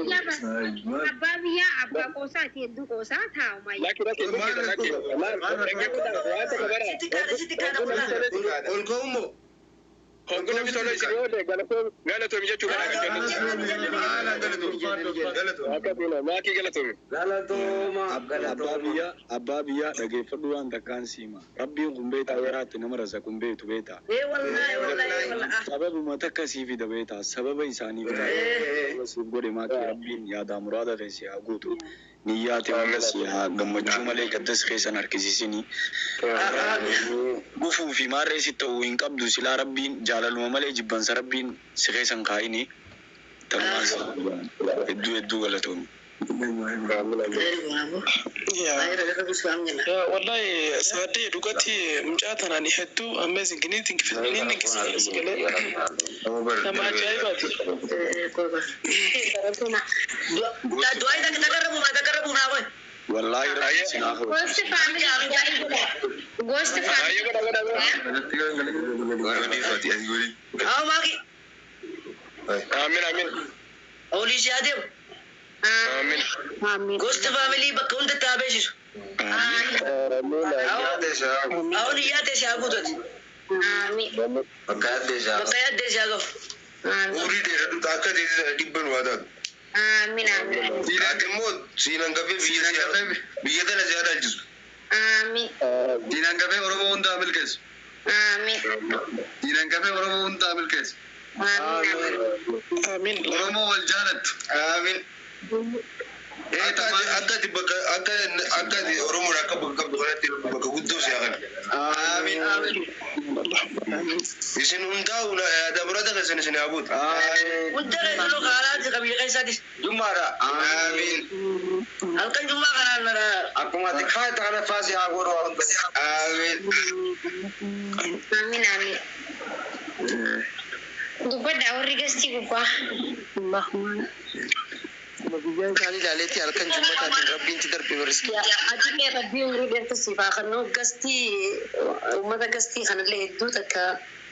Biyyaa abbaa biyyaa abbaa qoosaati, hedduu qoosaa taa'uma. Lakki, lakki, lakki, lakki. Sitti kaadha, sitti kaadha qullaa. Ol ka'ummoo. Hogguu namni tola isin oole galatoomi jechuu kana. Haala galatoomi. Galatoomi. Akkasuma maakii galatoomi. Galatooma. Abbaa biyyaa, abbaa biyyaa, dhageeffadhu, waan takkaan siima. Rabbiin kun beektaa garaatti nama rasa kun beektu beektaa. Ee wallaahi, wallaahi, wallaahi. Sababuma takka sii fida beektaa, sababa isaanii fida. Siif godhe maakii, rabbiin yaadaa muraada keessa haa guutu. Niyyaati hunda si haa gammachuu malee gaddas keessan harkisiisinii. Gufuu fi maarree si ta'uu hin qabdu, silaa rabbiin jaalaluma malee jibbansa rabbiin si keessan kaa'ini. Tanumaan si hedduu hedduu galatoomi. Wallahi saadde, dhugatti mucaa tanaan hedduu amazing ni dinqisiifadha galee, nama ajaa'ibaati. Du'aa takka buufna, takka buufna qoy. Wallaahi rabbiin si haa godhu. Gosti family Gosti family. Haa maaki. Amiin, amiin. Olii si adeemu. Amiin. Amiin. Gosti family bakka hundatti haa beeksisu. Haa niyyaa ta'e si haa guutatu. Amiin. Bakka yaadde isaa. Bakka yaadde si haa gahu. Amiin. Umurii dheeradhu, akka teessisa dhibban waa taatu. Amiin. Amiin. Ati immoo siin hangafee biyya tana si dhaalchisu. Amiin. Diinaan gafee Oromoo hundaa milkeessu. Amiin. Diinaan gafee Oromoo hundaa milkeessu. Amiin. Amiin. Oromoo wal jaalattu. Amiin. Akka ati bakka akka ati Oromoon akka bakka qabdu kanatti bakka guddoo si haa kennu. Amiin. Amiin. Isin hundaa'u yaada muraasa keessan isin haa guutu. Hunda keessanuu kaalaati qabiyya keessaatis. Jummaadha. Amiin. Halkan jummaa kanaan mara. Akkuma ati faayita kana faasii haa godhu haa hunda. Amiin. Amiin. Amiin. Dubbadhaa warri gastii gubbaa. Guyyaan isaanii ilaaleetti halkan jummataatiin rabbiinti darbe bariski. Atillee rabbii umurii dheertuu siif haa kennu, gastii uummata gastii kanallee hedduu takka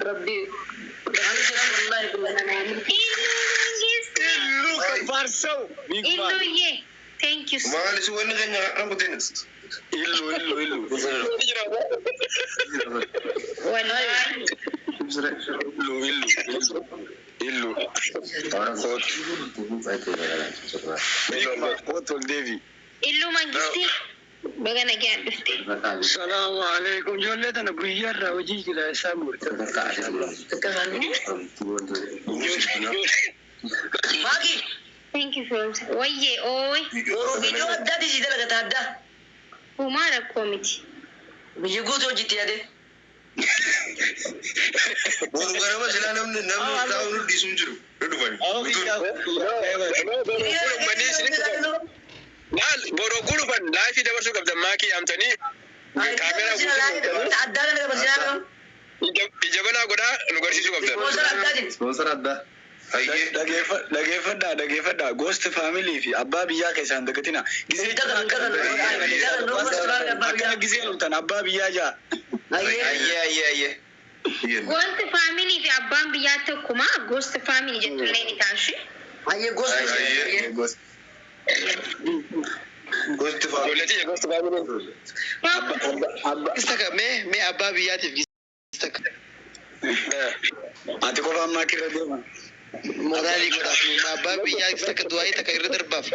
rabbii. Wallaahi billahi. Illuu Faarsaw. Illuuyyee. Thank you. Maal isin wanni keenya kana kuteen? Illu, illu, illu. Wallahi. Illu, illu, illu. Illu. Kootu ol deebi. Illuu mangistii. Baga nagaan dhufte. Salaamu alaikum. Ijoollee tana guyyaarraa hojii jira isaan murte. Maaki. Thank you Firoomsa. Wayyee ooy. Boruu viidiyoo addaati si dalagata addaa. Uumaa rakkoo miti. Biyya guutuu hojiitti yaade. Boru ganama silaa namni taa'u nu dhiisuu hin jiru. Nu dhufani. Maal boroo gurufan live dabarsuu qabdan, maakii yaamtanii kaameraa guutuu Addaa kana dabarsinaa. Ija banaa godhaa nu garsiisuu qabdan. Sponsor addaatiin. Sponsor addaa. Hayyee. Dhageeffadhaa, dhageeffadhaa, Gosti family fi abbaa biyyaa keessaan dagatina. Gisee akkana gisee dhuftan abbaa biyyaa jaa. Ayyee, ayyee, ayyee. Gosti family fi abbaan biyyaa tokkuma, gosti family jettullee ni taashu. Ayyee gosti. Hayyee. Gosti family. Ijoollee tiyya gosti family. Istaka mee abbaa biyyaatiif istaka. Ati qofa ammaa kirra deema. Moraalii godhaaf abbaa biyyaa takka du'aayii takka irra darbaaf.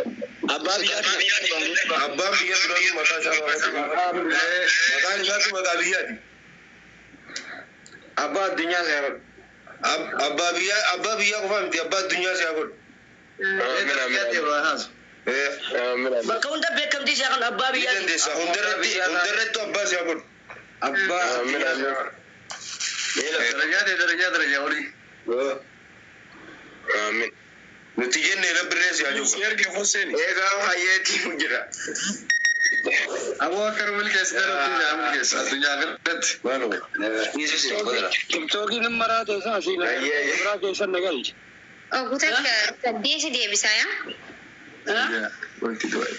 Abbaa biyyaa. Abbaan biyya duraatu maqaa isaa baafate. Maqaan isaatu maqaa biyyaati. Abbaa addunyaa seera. Abbaa biyyaa, abbaa biyyaa qofaa miti, abbaa addunyaa siyaa godhu. Bakka hunda beekamtii isaa kan abbaa Ni biyyaati. dandeessa. Hundarratti abbaa siyaa godhu. Abbaa addunyaa seera. Darajaa ta'e, darajaa, darajaa olii. Amiin. Nuti jenne rabbirree siyaa jiru. Si erge Hussein. Eegaa hayyeetii jira. Aboo akka nu milkeessite rabbiin haa milkeessu addunyaa irratti. Tiktookiin maraa teessan asii biraa keessan na galche. Oguu takka saddeeti deebisaa yaa. Wanti du'e.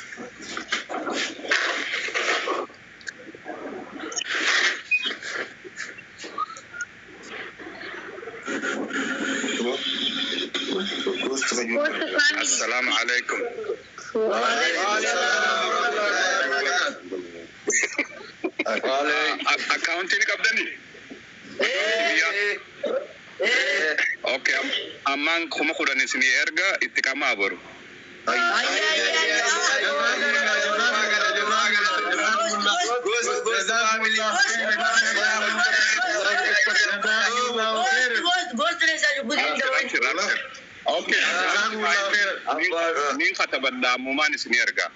Gosti family. Assalaamu Assalaamu alaikum. Akkaawuntii ni qabdanii? Okay, ammaan 10,000 isinii erga itti qamaa boru. Okay, niin katabadha ammumaan isinii erga.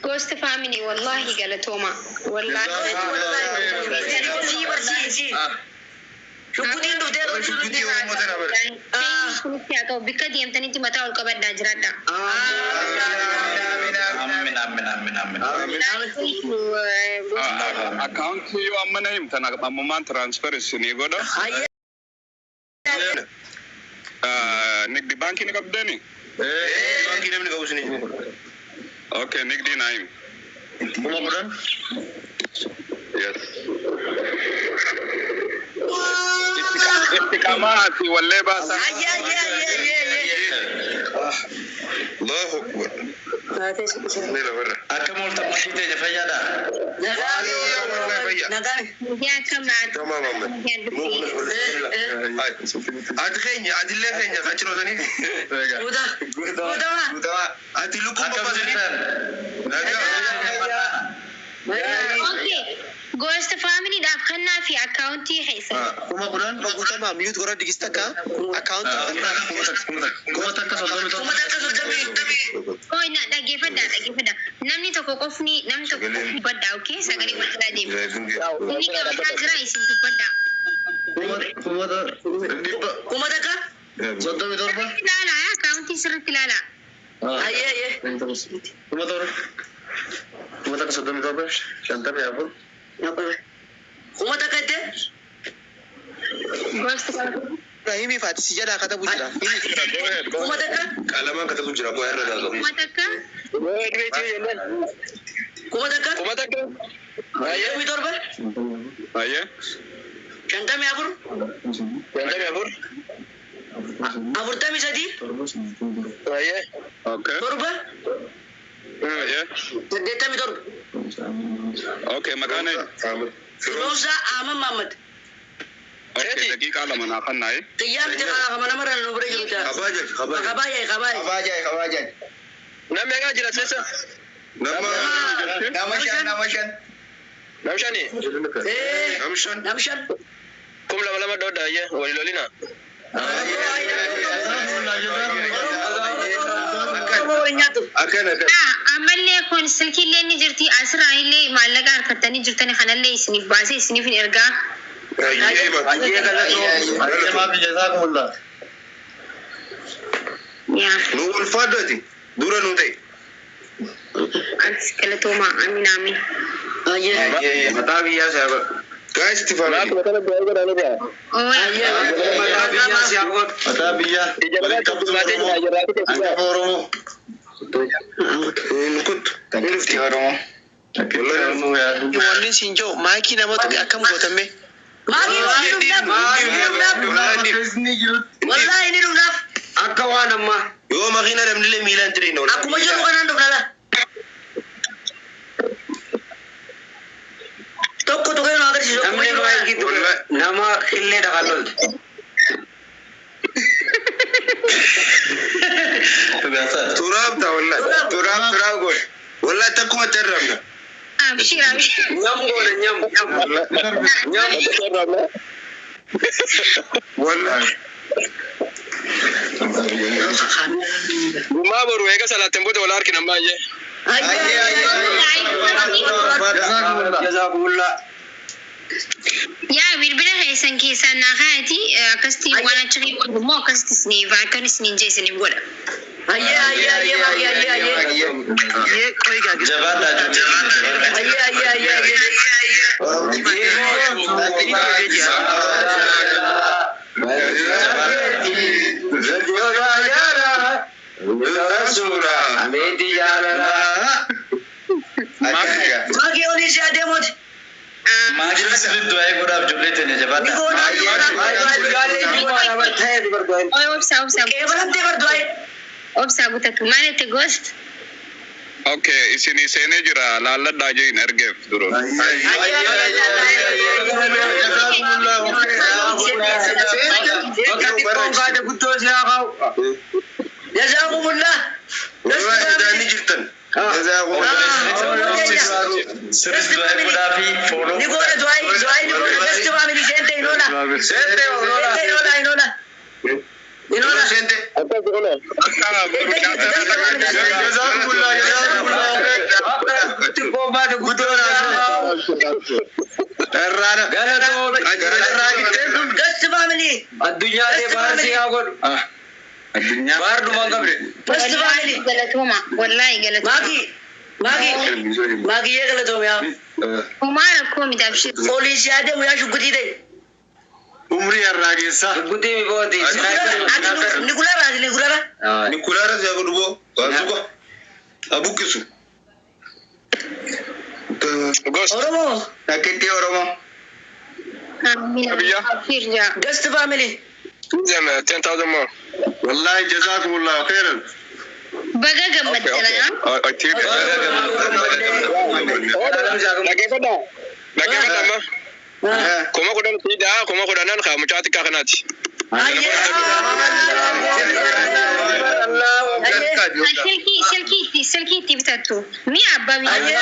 Ghost family wallahi galatooma. Wallahi. Shukkutiin dhuftee Shukkutii Oromoo tana bara. Kunutti haa ta'u bikka deemtanitti mataa ol qabadhaa jiraadha. Amin amin amin amin. Akkaawuntii yoo amma na himtan ammumaan transfer isinii godha. Nigdi baankii ni qabdanii? Baankii namni qabu isinii. Okay, nigdi naa himi. 10,000. Yes. Itti qamaa ati wallee baasaa. Allahu akbar. Ni lafarra. Akka mooltan maddii teenya fayyaadha. Yaa akkam Tamam amma. Ati keenya atillee keenya kan cirootanii. Ati lukkuun Akkam babbaasanii. jirtan? Okay. Ghost family dhaaf kennaa fi akkaawuntii keessa. 10,000. Guutamaa mute godha digista akka akkaawuntii 1,037. Oh, na dhaggeeffadhaa dhaggeeffadhaa. Namni tokko qofni namni tokko qofni dubbadhaa okay sagalee wal jalaa deema. Inni qabataa jira isin dubbadhaa. 1,000. 37. Ilaalaa akkaawuntii sirriitti ilaalaa. 7,000. 1,037 54. 1,000 itti. Ghost Himi faati si jalaa katabu jira. 1,000. Qalamaan katabu jira koo irra daakamu. 1,000. 1,000. 1,000. 37. Ayyee. 54. 54. 43. Ayyee. Okay. 7. Ayyee. 87. Okay, maqaan eenyu? Firoomsaa Ahmad Mahammad. Okay, daqiiqaa lama naa kennaayi. Xiyyaa miti kana namarra nu bira jiru ta'a. Kabaajan kabaajan. Kabaayee kabaayee. Kabaajaa kabaajaa. Namni meeqa jira keessa? Nama Nama shan nama shan. Nam shani? nam shan. Nam shan. 2,000 dhoodha ayyee walii lolina. Akkana akkana. Ammallee kun silkiillee ni jirti asirraa illee maallaqa harkattanii jirtani kanallee isiniif baasee isiniif hin ergaa. Ayyee Ayyee maaf jazakumullah. Yaa Nu ulfaadhu ati dura nu ta'e. atis galatoomaa amiin amiin. Mataa biyyaa siyaa godhu. Guys itti family. Mataa biyyaa siyaa godhu. Mataa biyyaa. Waliin qabdu Oromoo. Hangafa Oromoo. Nu kuttu. Ni dhufti. Oromoo. Oromoo yaa. Wanni siin jiru maakii nama tuqe akkam gootame. Maakii ni dhufnaaf. Wallaahi ni dhufnaaf. Akka waan ammaa. Yoo makiina dhabnillee miilaan jireenya wallaahi. Akkuma jiru kanaan dhufna laa. Tokko tuqee nu agarsiisu. Akkuma Namni jiru kanaan. maayikii tuqe nama qillee dhagaan lolte. Turaaf ta'a wallaahi. Turaaf turaaf godhe. Wallaahi takkuma itti arramna. Abshir abshir. Nyam goone nyam nyam. Nyam. Wallaahi. Gumaa boru eega salaateen booda wal harkina ammaa ayyee. Jazakumullah. Yaa bilbila keessan keessaa naa kaayati akkasitti waan achi godhu immoo akkasitti isiniif akkan isiniin jee isiniif godha. Ayyee ayyee ayyee maakii ayyee ayyee. Yee qoyi gaagisa. Jabaadhaa jabaadhaa. Ayyee ayyee ayyee ayyee. Maakii olii si adeemuuti. Maakii sirriitti du'aa godhaaf ijoollee teenya jabaadha. Ni goona. Oy, obsa, obsa. Qeebalamtee bar du'aa. Obsa guutattu. Maal itti gost? Okay, isin seenee jira laalladhaa jeen ergeef dura. Jazaakumullah. Warra jirtan. Sirriitti du'aa godhaa fi fooloo. Ni goona du'aa du'aa ni goona gasti family seente inoola. Seente Seente inoola inoola. Inoola. Seente. Jazaakumullah jazaakumullah. Dharraadha. Gasti family. Addunyaa baar haa godhu. Addunyaa. Baar dhumaan qabde. Gasti family. Galatooma. Wallaahi galatooma. Maakii. Maakii. Maakii yee galatoome yaa. Homaa rakkoo miti abshir. Poolisii yaadee yaa shuggutii ta'e. Umrii har'aa keessaa. Guddii mi booti. Ni gulara ni gulara. Ni kulaara siyaa godhu boo. Waasuqa. Abukkisu. Gost. Oromoo. Takkitti Oromoo. Amiin. Abiyya. Abshir jaa. Gasti family. Them 10,000 more. Wallaahi jazaakumullah khairan. Baga Okay, gammaddana. okay. I think. Dhaggeeffadhaa. Dhaggeeffadhaa amma. 10,000 fiidaa 10,000 kaa mucaa xiqqaa kanaati. Silkii silkii itti silkii itti bitattu. Mi'a abbaa biyya.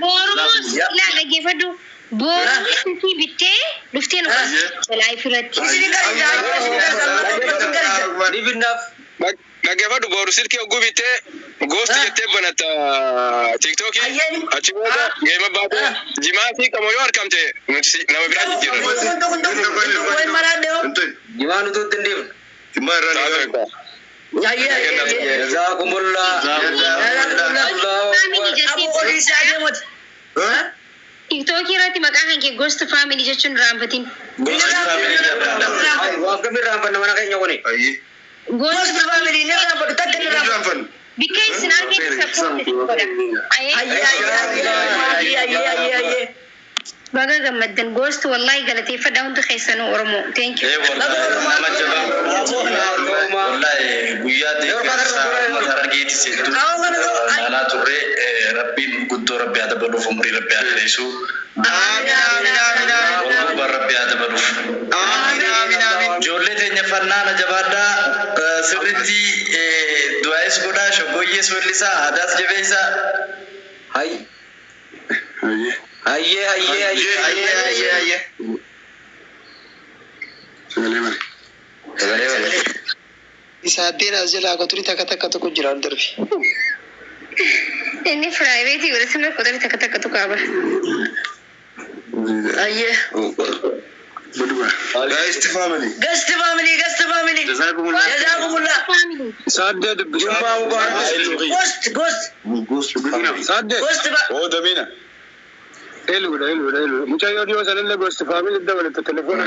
Boorummoo ilaa dhaggeeffadhu. Boorummoo silkii bittee dhuftee nu live irratti. Ni binnaaf. Dhaggeeffadhu booru silkii hogguu bittee goosti jettee banatta tiiktookii achi booda geema baatee jimaa fi qamoo yoo argamte nuti nama biraa jijjiirra. Jimaa nuti hin dhiifne. Jimaa irraa ni galu. Jazaakumullah. Family jettee tiiktookii irratti maqaa kan kee gost family jechuun raanfatin. Waan kamii raanfanna mana keenya kuni. Gost family ni raanfadhu takka ni raanfadhu. Bikka isin arginu support godha. Ayyee. Baga gammaddan gost wallahi galateeffadha hundi keessanuu Oromoo. Thank you. Ee wallaahi nama jabaa. Wallaahi guyyaa deeggarsa uummata harargeetis hedduu ilaalaa turre rabbiin guddoo rabbi haa dabaluuf umurii rabbi haa dheeressu. Walgubbaan rabbi haa dabaluuf. Ijoollee teenya fannaana jabaadhaa sirriitti du'aayis godhaa shoggooyyees weellisaa aadaas jabeessaa. Hayyee hayyee hayyee hayyee hayyee. Sagalee malee. Sagalee malee. Isaaddeen as jalaa qoturii takka takka tokko jira ol darbi. Inni private godhatame qoturii takka takka tokko qaba. Ayyee. Gasti family. Gasti family gasti family. Jazaakumullah. Jazaakumullah. Family. Saaddee dubbisa. Jummaa mubarak. Gost gost Saaddee. gost ba. Oo damiina. Eluudha eluudha eluudha. Mucayyoo dhiyoo sanillee gosti family dabalata telefoona.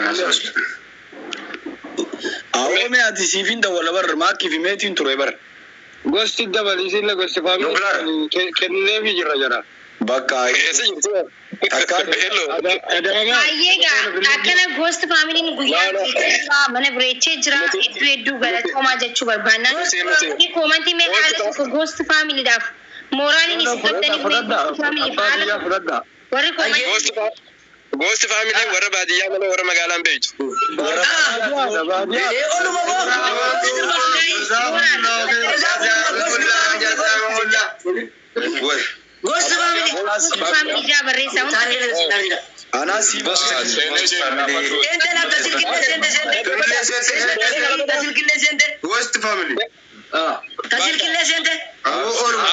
Awwaame ati siifin dawwala barra maakkii fi meetiin ture bara. Gosti dabalisiillee gosti family kenneefi jira jara. Bakka Eessa jirtu? Akka Hello. Adaamaa. Baay'ee gaa akkana gost familyn guyyaa bareechee jira mana bareechee jira hedduu hedduu galatoomaa jechuu barbaanna. Comment mee haala tokko gost familydhaaf mooraaliin isin qabdaniif mee gost family haala Fudhadhaa. warri comment Gosti family warra baadiyyaa malee warra magaalaan beektu. Ee oluma boo. Gosti family. Gost family jaa barreessaa hundi. Anaas Gosti family. Seente laata silkillee seente seente. Tasilkillee seente. Gosti family. Tasilkillee seente. Oluma.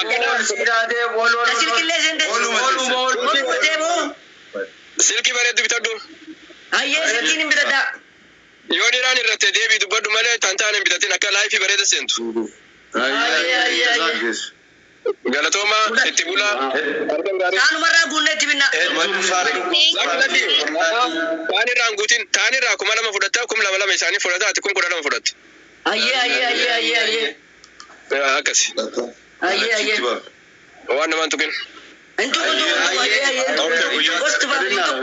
Tasilkillee seente. Oluma. Oluma deemu. Silkii bareeddu bitadhu. Ayyee silkiin hin bitadhaa. Yoo dhiiraan irratti deebii dubbadhu malee tantaan hin bitatin akka live bareeda seentu. Galatooma itti bulaa. Taanumarraa guunnee itti binna. Hedduu ulfaadhu. Taan irraa hin guutin taan irraa 2,000 fudhatta 2,000 isaanii fudhata ati 10,000 fudhatta. Ayyee ayyee ayyee ayyee ayyee. Akkasi. Ayyee ayyee. Waan namaan tuqin. Intu kutu kutu ayyee ayyee. Gosti family intu.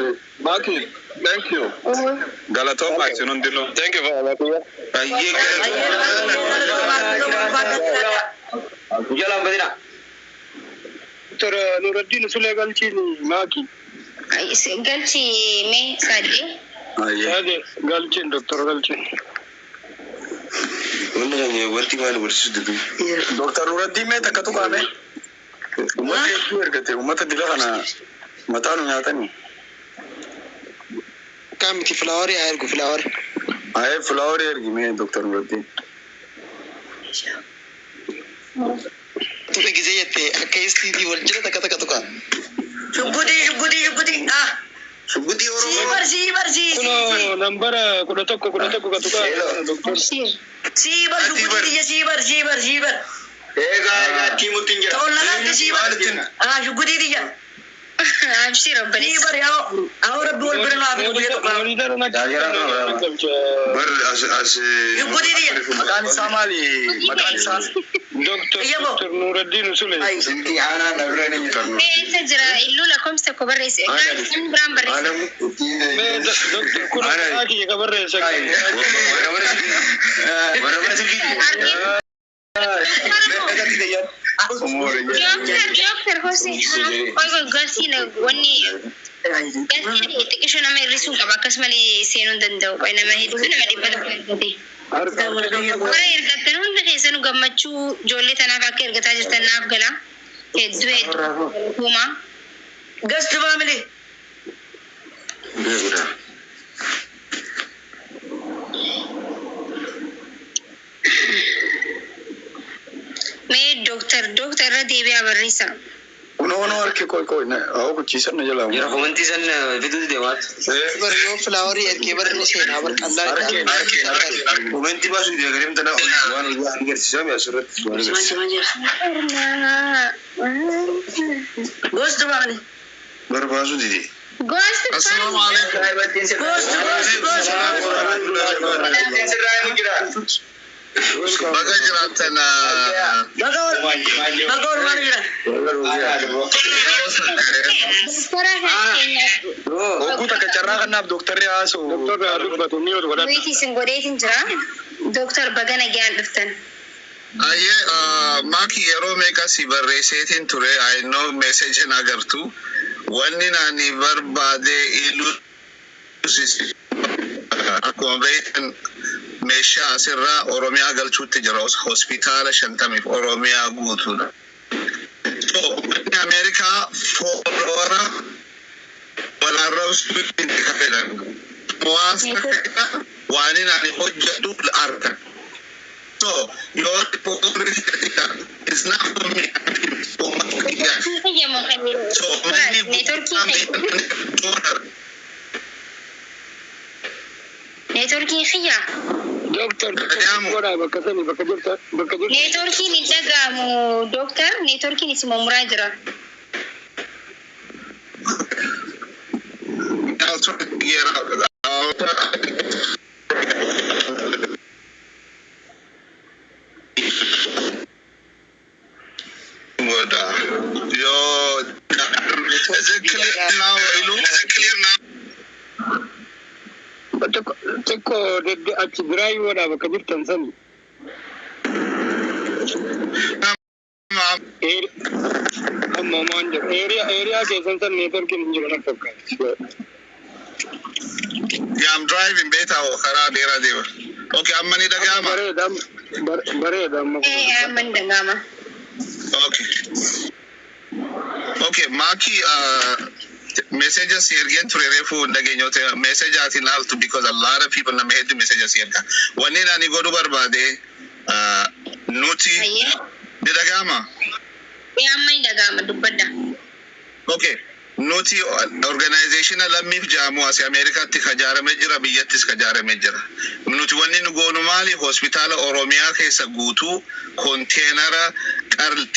Maki, thank you. Galatooma isin hundinuu. Thank you very much. Ayyee Ayyee galatooma. Guyyaa lama badina. Doktor Nuruddin Sule galchiin maaki. Galchi mee saadde. Saade galchiin doktor galchiin. Wanni keenya wanti maal barsiisu dubbi. Doktar Nuraddiin mee takka tuqaame? Uummata hedduu ergate uummata dila kana mataa nu nyaatanii. Kamiti filaawarii haa ergu filaawarii. Ayee filaawarii ergi mee Doktar Nuraddiin. Ture gisee jette akka STD wal jala takka takka tuqa. Shuggutii shuggutii shuggutii. Ah. Shuggutii Oromoo. Sii bar sii bar sii sii. Kunoo nambara 11 11 ka tuqa. Doktor. Sii bar shuggutii tiyya sii bar sii bar sii bar. Egaa egaa tiimutti hin jira. Ta'uun lagaatti sii bar. Ah shuggutii tiyya. Abshir Sii obboleessa. bar yaa haa rabbi wal bira naa fi guyyaa tokko. Bar as as. Shuggutii tiyya. Maqaan isaa maali? Maqaan isaa? Doktor Doktor Nuruddin Sule. Silkii aanaa na bira ni jira. Mee eessa jira illuu lakkoofsa tokko barreesse. Namni biraan barreesse. Mee doktor kun maqaa kiyya ka barreessa. Argee. Doktor doktor Hosee. Qoy qoy galchii wanni galchii xiqqishoo nama hir'isuu qaba akkasumalee seenuu hin danda'u. Qoy nama hedduu nama 100 ergate. Warra ergattan hunda keessanuu gammachuu ijoollee tanaaf akka ergataa jirtan naaf gala. Hedduu hedduu humaa. Guest family. Beekudha. Mee dooktar dooktar irra deebi'aa barreessa. Kunoo kunoo harki qoy qoy haa kuchiisan na jalaa. Jira komantii san fiduuti deemaat. Bar yoo filaawarii ergee bar inni seenaa bar qallaa. Harkeen harkeen harkeen. Komentii baasuu dide gareem tana waan waan agarsiisaa mi asirratti waan agarsiisa. Ghost family. Bar baasuu dide. Ghost Assalaamu alaikum. Ghost ghost ghost. Baga jiraattan. Baga wal baga wal maal jira. Doktora keenya Hogguu takka carraa kanaaf dooktarri haasa'u. Doktor haa dubbatu ni ol godhadha. Wiiti isin godheetin jira. Dooktar baga nagaan dhuftan. Ayyee Maki yeroo meeqa si barreesseetiin ture I know message hin agartu. Wanni ani barbaade iluu akkuma beektan meeshaa asirraa Oromiyaa galchuutti jira hospitaala 50f Oromiyaa guutuudha. So uummanni Ameerikaa follower wal arrabsuu hin fedhan. Hawaasa waan ani hojjedhu argan. So your is not for me. Fayyadamu kan So manni neetworkii neetworkiin xiyya. Doktor godhaa bakka sani bakka jirta bakka jirta. Neetworkiin hin dhaga'amu dooktar neetworkiin isin mummuraa jira. I'll try to get out. I'll try. Goda. Yo, is it clear now, Ilu? Is it clear now? Xiqqoo dedde achi biraa godhaa bakka jirtan sani. Amma waan jiru area keessan san neetworkiin hin jiru na fakkaata. Yeah, I'm driving beta karaa dheeraa deema. Okay, amma ni dhaga'ama. Bareeda bareeda amma. Ee amma ni dhaga'ama. Okay. Okay, Maki, messages ergeen ture reefu hin dhageenyote message ati ilaaltu because a lot of people nama hedduu messages erga. Wanni ani godhuu barbaade nuti ni dhaga'ama. Ee amma ni dhaga'ama dubbadha. Okay. Nuti organization lammiif jaamu asii Ameerikaatti ka jaarame jira biyyattis ka jaarame jira. Nuti wanni nu goonu maali hospitaala Oromiyaa keessa guutuu konteenara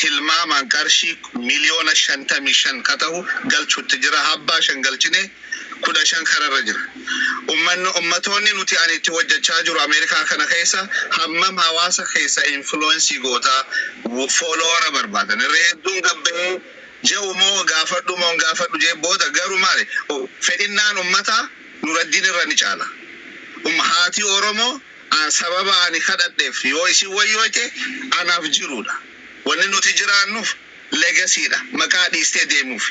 tilmaamaan qarshii miliyoona 55 ka ta'u galchuutti jira. Habbaa shan galchine 15 kararra jira. Ummanni ummatoonni nuti ani itti hojjechaa jiru Ameerikaa kana keessa hammam hawaasa keessa influence gootaa follower barbaadan. Irra hedduun gabbahee Je'u moo gaafadhu moo hin gaafadhu jee booda garuu maali fedhinnaan ummataa Nuraddiin irra ni caala. Haati Oromoo sababa ani kadhadheef yoo isin wayyoote anaaf jiruudha. Wanni nuti jiraannuuf legacy dha. Maqaa dhiistee deemuuf.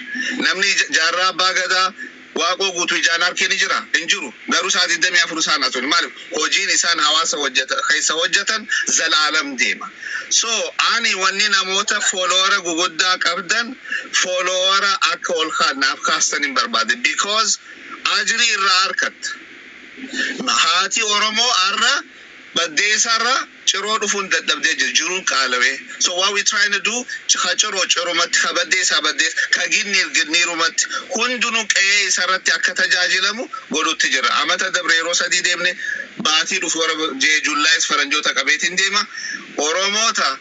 Namni Jaarraa Abbaa Gadaa, Waaqoo Guutuu ijaan harkee ni jira? Hin jiru. Garuu sa'a 24 isaan haasofni. Maaliif? Hojiin isaan hawaasa hojjeta, keessa hojjetan zalaalam deema. So ani wanni namoota follower guguddaa qabdan follower akka ol naaf kaastan hin barbaade. Because ajrii irraa harkatta. Haati Oromoo har'a baddeessarra ciroo dhufuun dadhabdee jiru, jiruun qaalawee. So what we trying to do, ka ciroo cirumatti, ka baddeessaa baddeessa, ka ginniir ginniirumatti, hundinuu qe'ee isarratti akka tajaajilamu godhutti jira. Amata dabre yeroo 3 deemne, baatii dhufu warra jee Jullaayis faranjoota qabeetiin deema. Oromoota,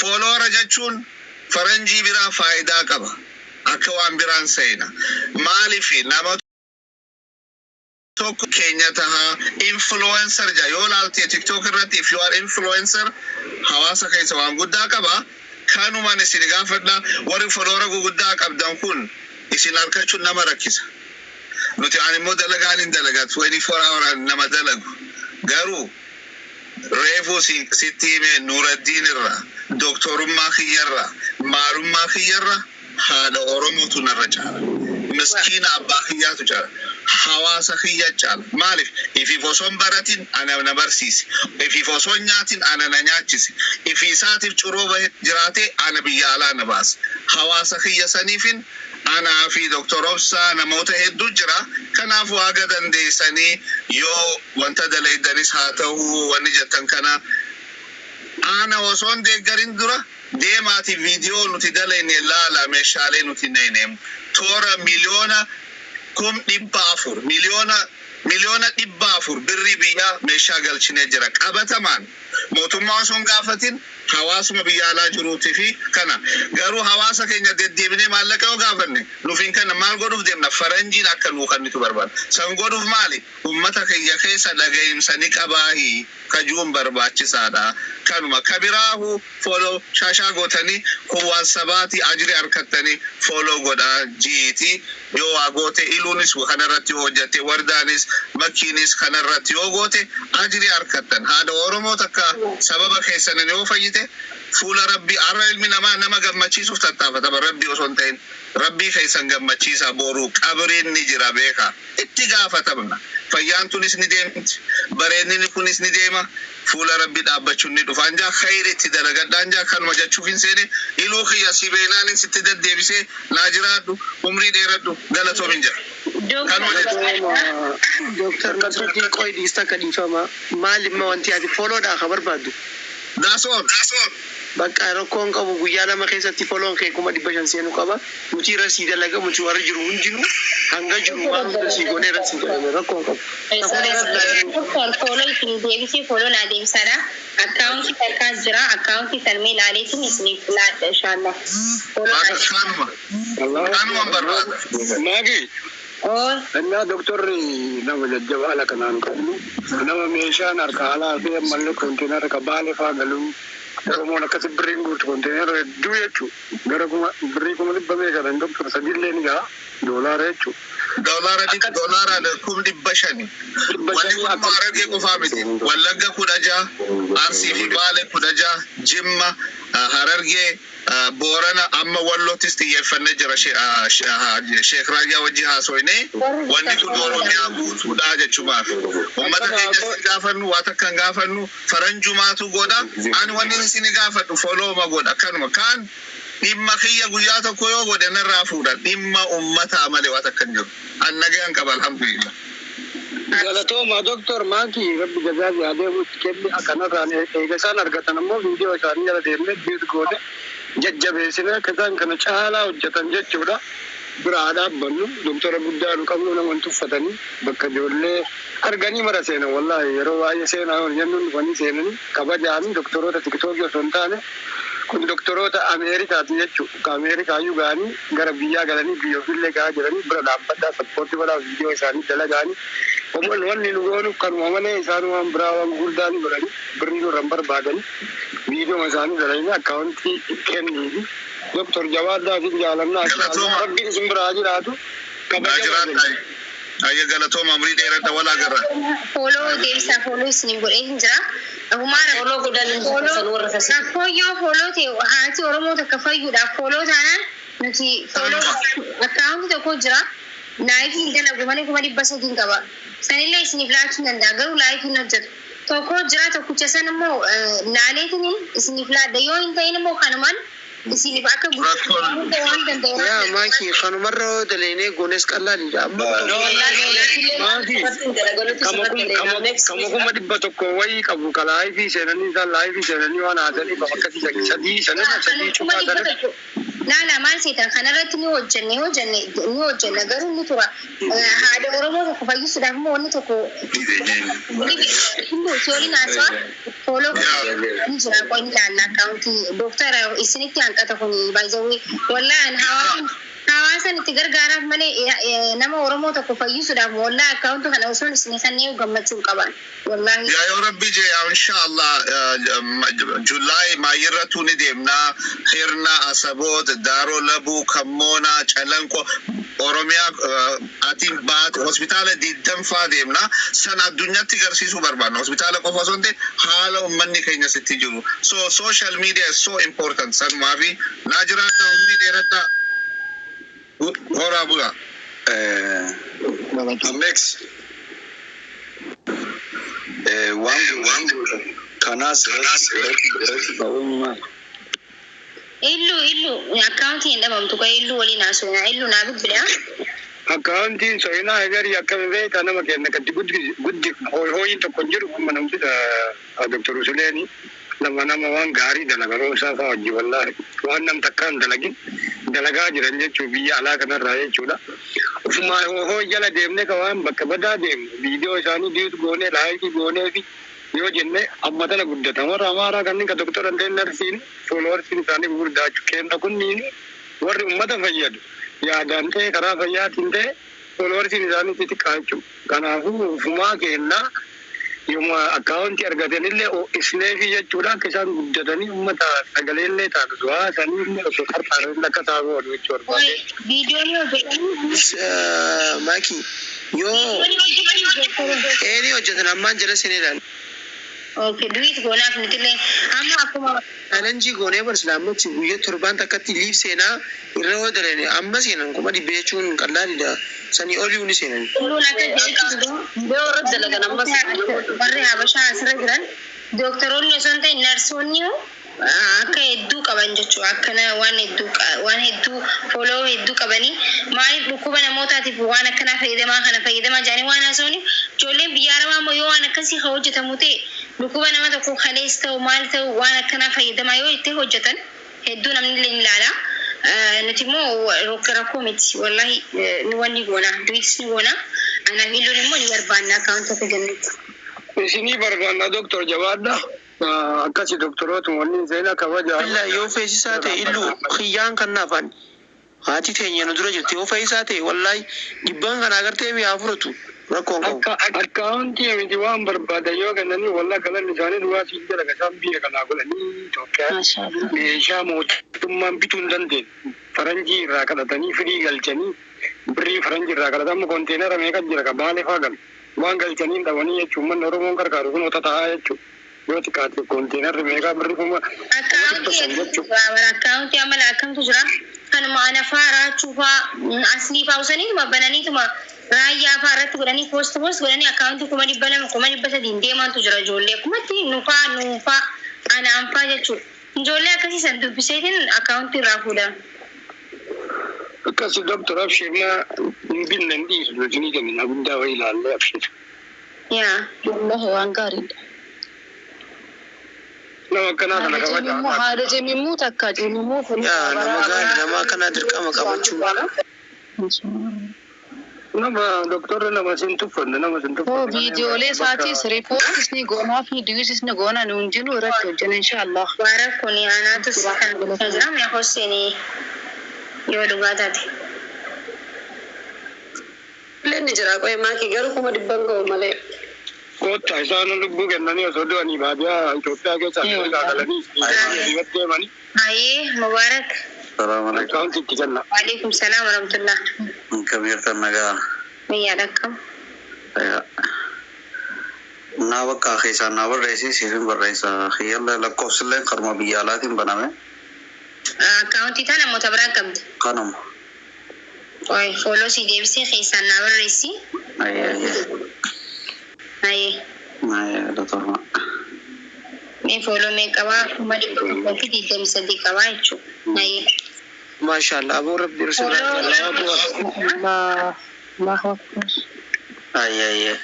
follower jechuun faranjii biraa faayidaa qaba. Akka waan biraan seena. Maaliif nama tokko keenya tahaa influencer ja yoo laalte TikTok irratti, if you are influencer, hawaasa keessa waan guddaa qaba. Kanumaan isin gaafadha, warri follower guguddaa qabdan kun isin harkachuun nama rakkisa. Nuti ani immoo dalagaan hin dalagaa, 24 hour nama dalagu. Garuu reefuu sitti hime, Nuraddiin irra, doktorummaa kiyyarra, maalummaa kiyyarra, haadha Oromootu narra caala. Miskiina abbaa kiyyaatu caala. Hawaasa kiyya caala. Maaliif? Ifiif osoo hin baratin ana na barsiise. Ifiif osoo hin nyaatin ana na nyaachise. Ifi isaatiif curoo bahe jiraatee ana biyya alaa na baase. Hawaasa kiyya saniifin anaa fi Doktor Obsaa namoota hedduu jira. Kanaafuu haga dandeessanii yoo wanta dalaydanis haa ta'uu wanni jettan kana ana osoo hin deeggarin dura deemaati viidiyoo nuti dalayne laala. Meeshaalee nuti nayne toora 400,000, 400,000,000 birrii biyyaa meeshaa galchinee jira qabatamaan, mootummaa osoo hin gaafatin, hawaasuma biyya alaa jiruutii fi kana. Garuu hawaasa keenya deddeebinee maallaqa yoo gaafanne nuuf hin kenna. Maal godhuuf deemna? Faranjiin akka nuu kennitu barbaada. San godhuuf maali? Ummata keenya keessa dhaga'imsa ni qabaahi kajuun barbaachisaadha. Kanuma kabiraahu follow shaashaa gootanii kun waan sabaati, ajri harkattanii follow godhaa jiiti. Yoo waa goote, iluunis kanarratti yoo hojjatte, wardaanis makkiinis kanarratti yoo goote, ajri harkattan. Haadha Oromoo takka sababa keessanin yoo fayyite, fuula Rabbii har'a ilmi namaa nama gammachiisuuf tattaafatama, Rabbii osoo hin ta'in. Rabbii keessan gammachiisa. Boruu qabriin ni jira, beeka, itti gaafatamna. Fayyaan tunis ni deemti, bareedni kunis ni deema, fuula Rabbii dhaabbachuun ni dhufa. Anjaa khayri itti dalagadha. Anjaa kanuma jechuuf hin seene. Iluu kiyya si beenaanin sitti deddeebisee, naa jiraadhu, umrii dheeradhu, galatoomin jedha. Kanuma jechuudha. Dooktar Nasruddin, qoy dhiista akka dhiifama. Maal imma wanti ati follow dhaa ka barbaaddu? That's all. Bakka rakkoon qabu, guyyaa 2 keessatti follow n kee 500,000 seenuu qaba. Nuti irra sii dalaga, nuti warri jiru hundinuu hanga jiru waan hunda sii goonee irra sii dalagna, rakkoon qabu. Doktor, follow isin deebisee, follow naa deebisaadha. Akkaawuntii takkaas jira. Akkaawuntii salmee ilaaleetiin isiniif laadha inshallah. Follow naa Kanuma. Kanuma barbaada. Maagi. Oo. Innaa doktorri nama jajjaba ala kanaan qabnu, nama meeshaan harka alaa fi ammallee konteenara ka Baalee faa galuun Oromoon akkasi birriin guutu konteenara hedduu jechuu gara kuma birrii 100,000 meeqa kan doktor sadiillee ni gaha doolaara jechuu. Doolaara 500,000. Wanni kun immoo Harargee qofaa miti. Wallagga 16, Arsii fi Baale 16, Jimma, Harargee, Boorana, amma Wallottis xiyyeeffannee jira. Sheek Raayyaa wajji haasoyne, wanni kun Oromiyaa guutuudha jechumaaf. Uummata keenya isin gaafannu waa takka hin gaafannu, faranjumaatu godha. Ani wanni isin gaafadhu follow ma godha, kanuma. Kaan dhimma kiyya guyyaa tokko yoo godhe narraa fuudha. Dhimma uummataa malee waa takka hin jiru. An nagayaan qaba, alhamdulillah. Galatooma Doktor Maaki, Rabbi jazaa si haa deebi'u itti kenni. Akkanarraan eega isaan argatan ammoo viidiyoo isaanii jala deemnee biit goone jajjabeessine akka isaan kana caalaa hojjetan jechuudha. Bira haa dhaabbannu. Doktora guddaa nu qabnu, nama hin tuffatanii, bakka ijoollee arganii mara seenan. Wallaahi yeroo baay'ee seenaa yoo jennuun dhufanii seenanii kabajaanii. Doktoroota TikTokii osoo hin taane kun doktoroota Ameerikaati jechuudha. Ka Ameerikaayyuu ga'anii gara biyyaa galanii biyya ofiillee ga'aa jiranii, bira dhaabbadhaa, support godhaa, viidiyoo isaanii dalagaanii. Wanni nu goonu kanuma malee isaan waan biraa waan gurguddaa ni godhanii birrii nurra hin barbaadanii. Viidiyoo isaanii dalagne akkaawuntii kenniifi. Doktor Jawaaddaa fi jaalannaa Rabbiin isin biraa jiraatu. Naa jiraadha. Ayya, galatooma, umrii dheeradha, walaa garra. Follow deebisaa, follow isin godhee hin jira. Humaara Follow godhan hin jiru warra tasa. Rakkoo yoo follow ta'e, haati Oromoo takka fayyuudhaaf follow taanaan nuti follow akkaawuntii tokko jira. Live hin dalagu malee 300,000 qaba. Sanillee isiniif laachuu hin danda'a, garuu live hin hojjetu. Tokko jira, tokkicha san immoo laaleetiin isiniif laadda, yoo hin ta'in immoo kanumaan isiniif akka guddatu waan danda'u. Yaa maaki, kanumarra yoo daleenee goones qallaaliidha. Amma maaki, kama 100,000 wayii qabu ka live seenanii, isaan live seenanii waan haasaniif akkasii sadii sanirra sadii kuma cufaa dhibba sanirra. tokko. Laala, maal seetan, kanarratti ni hojjenne, hojjenne ni hojjenna, garuu ni tura. Haadha Oromoo tokko fayyisuudhaaf immoo wanni tokko si waliin haasawaa follow ni jira. Qoy, ni ilaalla akkaawuntii dooktara isinitti hanqata kun baay'ee. Wallaan hawaasan itti gargaaraaf malee nama Oromoo tokko fayyisuudhaaf wallaa akkaawuntii kana osoo isin kanneen gammachuu hin qaban wallaahi. Yaa, yoo Rabbi jee, inshallah July maayirratu ni deemnaa. Hirna, Asaboot, Daaroo Labuu, Kammoona, Calanqo, Oromiyaa atiin baate hospitaala 20 faa deemnaa. Sana addunyaatti garsiisuu barbaadna. Hospitaala qofa osoo hin ta'in haala uummanni keenya sitti jiru. So social media is so important. Sanumaafi naa jiraadha, umrii dheeradha. Horaa bulaa. Ammex waan kanaas irratti ta'uun maali? Illu akkaawuntii hin dhabamtu ka illu waliin haasofna, illu naa bilbila. Akkaawuntiin so'inaa egarii akkami beektaa, nama kenna katti guddi hooyiin tokko hin jiru. Amma namti Doktor Usuleeni nama waan gaarii dalaga, roosaa fa'aa hojii, wallaahi waan nam takkaan dalagin dalagaa jiran jechuu biyya alaa kanarraa jechuudha. Ufumaa hooyi jala deemne ka waan bakka badaa deemne viidiyoo isaanii diitu goonee like goonee fi yoo jenne amma tana guddata. Warra Amaaraa kanneen ka doktora hin ta'in narsiin followersiin isaanii gurguddaa kenna, kunniin warri ummata fayyadu yaadaan ta'e karaa fayyaatiin ta'e followersiin isaanii xixiqqaa jechuudha. Kanaafuu ufumaa kennaa yooma akkaawuntii argatanillee isneefi jechuudha, akka isaan guddatanii ummata sagaleellee taatu haasanii illee osoo qarxaaran akka isaa godhu jechuu barbaade. Viidiyoon hojjetanii Maaki, yoo eeni hojjetan ammaan jala seenedhaan. Okay, duit goonaaf nutillee amma akkuma Challenge goonee barsilaammachi guyyaa torbaan takkatti liif seenaa irra yoo dalene amma seenan 100,000 jechuun qallaaliidha. Sanii olii ni seenan. Tulluun akka jedhetti Yoo irratti dalagan ammas warri Habashaa asirra jiran doktoroonni osoo hin ta'in narsoonni akka hedduu qaban jechuudha. Akkana waan hedduu waan hedduu follow hedduu qabanii, maaliif dhukkuba namootaatiif waan akkanaa fayyadamaa kana fayyadamaa jedhanii waan haasa'aniif, ijoolleen biyya arabaa immoo yoo waan akkasii haa hojjetamu ta'e, dhukkuba nama tokko kalees ta'u maal ta'u waan akkanaa fayyadamaa yoo itti hojjetan hedduu namni illee ni ilaala. Nuti immoo rakkoo miti, wallahi ni wanni goona, duitis ni goona. Anaaf illuun immoo ni barbaanna akkaawuntii akka jennutti. Isinii barbaanna, doktor, jabaadha. Akkasi doktorootuma wanni seenaa kabaja. Billaa, yoo feesisaa ta'e illuu kiyyaan kan naafaan haati teenya nu dura jirti, yoo feesisaa ta'e wallaahi dhibbaan kana agartee mi'aa furatu rakkoon qabu. Akka akkaawuntii miti, waan barbaadan yoo kennanii, wallaa galanni isaanii duwwaa siin jala isaan biyya kanaa godhanii Itoophiyaa meeshaa mootummaan bituu hin dandeenye faranjii irraa kadhatanii firii galchanii, birrii faranjii irraa kadhatamu konteenara meeqa jira ka baalee faa galu waan galchanii hin dhabanii jechuun manni Oromoon gargaaru kun ota ta'aa jechuudha. Yoo xiqqaate konteenarri meeqaa birrii kuma Akkaawuntii hedduutu jira bara, akkaawuntii amala akkamtu jira, kanuma anafaa raachuu faa aslii faa usaniituma bananiituma raayyaa faa irratti godhanii post post godhanii akkaawuntii 200,000 300,000 deemantu jira, ijoollee akkumatti nufaa nuufaa anaan faa jechuudha. Ijoollee akkasii san dubbiseetiin akkaawuntii irraa fuudha. Akkasi doktor, abshirna hin binne hin dhiisu, isinii kennina guddaa wayii ilaallee, abshir. Yaa. Wallahi waan gaariidha. Nama akkanaa kana kabaja. Haadha cimimuu takka cimimuu kun. Yaa, nama gaarii, nama akkanaa dirqama qabachuu. Nama doktorri nama sin tuffanne, nama sin tuffanne. Viidiyoolee isaatis reportis ni goonaa fi diwisis ni goonaa, nu hundinuu irratti hojjenna inshallah. Waara kun anaatu kan jira mee hosseenii yoo dhugaa taate. Illee ni jira qo'ee maakii, garuu 100,000 ga'u malee. Kuma Koottaa isaan lubbuu kennanii osoo du'anii baadiyyaa Itoophiyaa keessa Ameerikaa galanii irratti deemanii Hayyee Mubaarak. Salaam alaikum. Akkaawuntiitti kenna. Waalaikum salaam warahmatullah. Akkam jirtan nagaa? Biyyaadha akkam. Naa bakka keessaan naa barreessi siifin barreessa. Kiyyallee lakkoofsillee karuma biyya alaatiin baname. Akkaawuntii tana namoota biraa qabdi. Kanuma. Oy follow si deebisee keessaan naa barreessi. Ayyee ayyee. Hayyee. Ayyee galatoomaa. Mee follow mee qabaa 123,000 qabaa jechuudha. Hayyee. Maashaallah aboo rabbi Follow. Allahu akbar. Ayyee ayyee.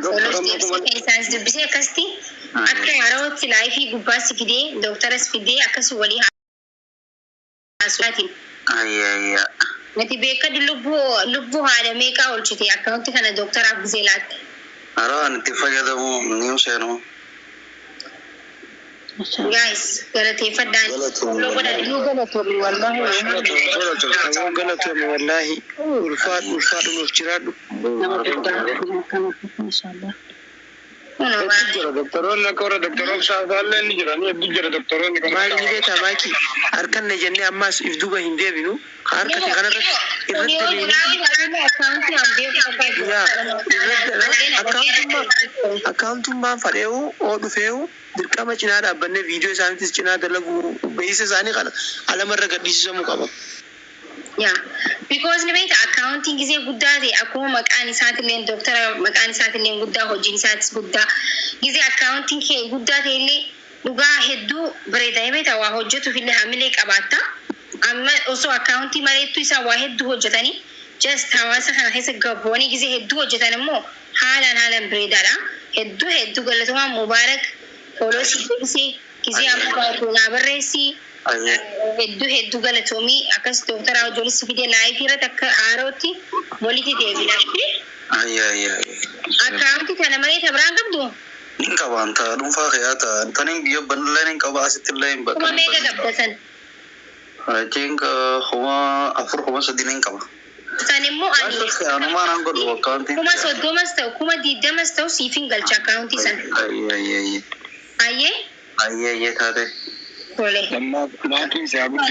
Follow si deebisee keessaan si dubbisee akkasitti akka harawatti live gubbaas fidee dooktaras fidee akkas walii haasa'aatiin. Ayyee ayyee. Nati beekadu lubbuu lubbuu haadha meeqaa oolchite akkaawuntii kana dooktaraaf gisee laatte. Haroo ani itti fayyadamu ni seenu. Guys, galateeffadhaan follow godhadhu. Galatoomi wallahi. Aboo galatoomi wallaahi ulfaadhu ulfaadhu nuuf jiraadhu. Nama guddaa akkana mashallah. Kunoo Hedduu jira doktoroonni akka warra doktoroota saafaallee ni jiran hedduu jira doktoroonni kan Maal ni beektaa maaki harkanne jennee ammaas if duuba hin deebinu harkate kanarratti irratti deebinu. Yaa irratti akkaawuntummaan fadheewu oo dhufeewu dirqama cinaa dhaabbannee viidiyoo isaaniitis cinaa dalaguu beeksisa isaanii kana alamarra gadhiisisamuu qaba. Yaa, because ni beekta akkaawuntiin gisee guddaa ta'e akkuma maqaan isaatillee dooktara maqaan isaatillee guddaa hojiin isaatis guddaa gisee akkaawuntiin kee guddaa ta'e illee dhugaa hedduu bareeda beekta waa hojjetuuf illee hamilee qabaatta. Amma osoo akkaawuntii maleettu isaa waa hedduu hojjetanii just hawaasa kana keessa gabboonni gisee hedduu hojjetan immoo haalaan haalaan bareedaadha. Hedduu hedduu galatoomaa Mubaarak follow si deebisee gisee amma baatu naa barreessi. Ayyee. Hedduu hedduu galatoomii akkas dooktara ijoollee fidee live irratti akka haarootti walitti deebina. Ayyee ayyee ayyee. Akkaawuntii kana malee ta biraan qabdu Nin qaba anta dhuunfaa kee haa ta'a. Taniin biyya banallee nin qaba asittillee hin kuma bakka. meeqa qabda san? Achiin 4000 3000 nin qaba. San immoo ani Anumaa naan godhu akkaawuntiin. 30,000s ta'u 20,000s ta'u siifin galcha akkaawuntii san. Ayyee ayyee ayyee. Ayyee Ayyee ayyee taate. tole. Maatiin isaa guddaa.